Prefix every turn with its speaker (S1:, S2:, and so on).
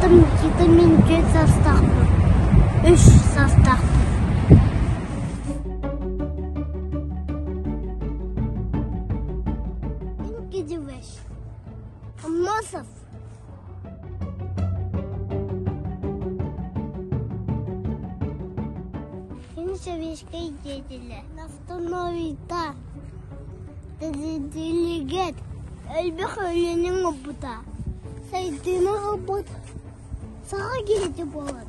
S1: Аҕам Никита мин түөрт саастаахпын, үс саастаахпын. Мин Кидивеш. Аммосов. Мин советскай деятелэ. Автономията тэриллигэр элбэх үлэни оҥорбута. Сайдыыны ылбыт саха киһитэ буолар.